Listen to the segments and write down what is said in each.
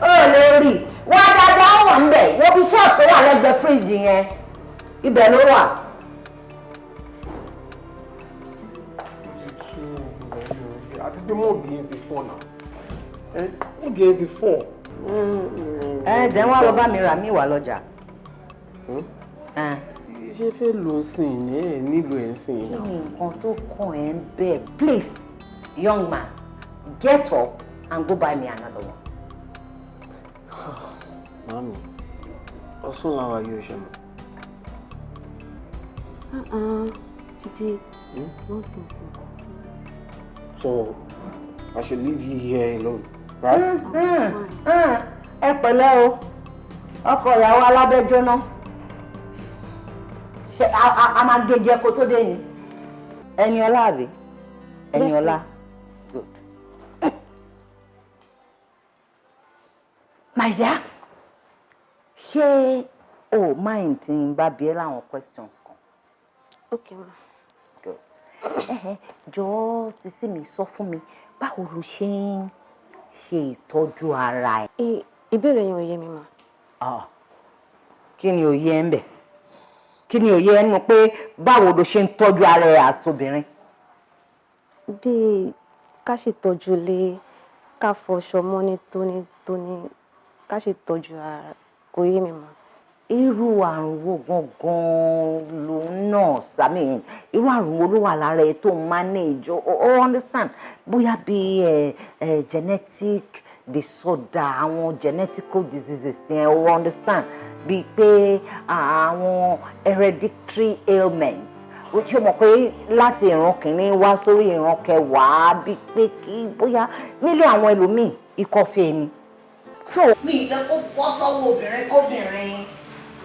Ó lè rí wá dáadáa, wà ń bẹ̀. Wọ́n fi ṣọ́ọ̀tù tó wà lẹ́gbẹ̀ẹ́ fíríjì yẹn, ibẹ̀ ló wà. Àti pé mug yẹn ti fọ́ náà. Mug yẹn ti fọ́. Ẹ dẹ̀ wá lọ bá mi rà mí wà lọ́jà. Ṣé fẹ́ lò ó sìn ní ẹ̀ nílò ẹ̀ sìn? Kí ni nǹkan tó kàn ẹ́ ń bẹ̀? Please, young man, get up and go buy me another one. Mami, ọ̀sùn làwà yóò ṣe mọ̀. Jídé, nonsense. So, I should leave you here alone, right? Ẹ pẹ̀lẹ́ o, ọkọ ìyàwó alábẹ́jọ́ná. Ṣé a máa gé jẹ kó tó dé ni? Ẹniọlá àbí? Ẹniọlá. Good. My dear, ṣé o mind tí n bá bi ẹ́ láwọn questions kan? Okay, ma. Good. Jọ̀ọ́, sísí mi, sọ fún mi, báwo lo ṣe ń ṣe ìtọ́jú ara ẹ̀? Ìbéèrè yẹn ò yé mi, ma. Kí ni òye ẹ ń bẹ̀? Kí ni òye ẹ nínú pé báwo lo ṣe ń tọ́jú ara ẹ̀ àsobìnrin? Bíi ká ṣètọ́jú ilé, ká fọṣọ mọ́ ní tónítóní, ká ṣètọ́jú ara, kò yé mi, ma. Irú àrùn wo gangan ló ń nurse? I mean, irú àrùn wo ló wà lára ẹ tó ń manage? O understand? Bóyá bí genetic disorder, àwọn genetical diseases yẹn, o understand? Bíi pé àwọn hereditary ailments, o ṣe mọ̀ pé láti ìran kìíní wá sórí ìran kẹwàá, bíi pé kí bóyá nílé àwọn ẹlòmíì ikọ́ fẹ́ ni. So mi ì fẹ́ kó bọ́ sọ́wọ́ obìnrin kóbìnrin,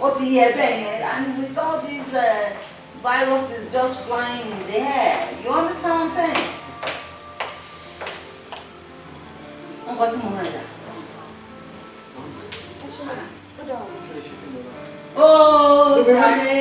ó ti yẹ bẹ́ẹ̀ yẹn. And with all these viruses just flying in the air, you understand what I'm saying? Nǹkan tí mo rẹ̀ dà. Ó jàre.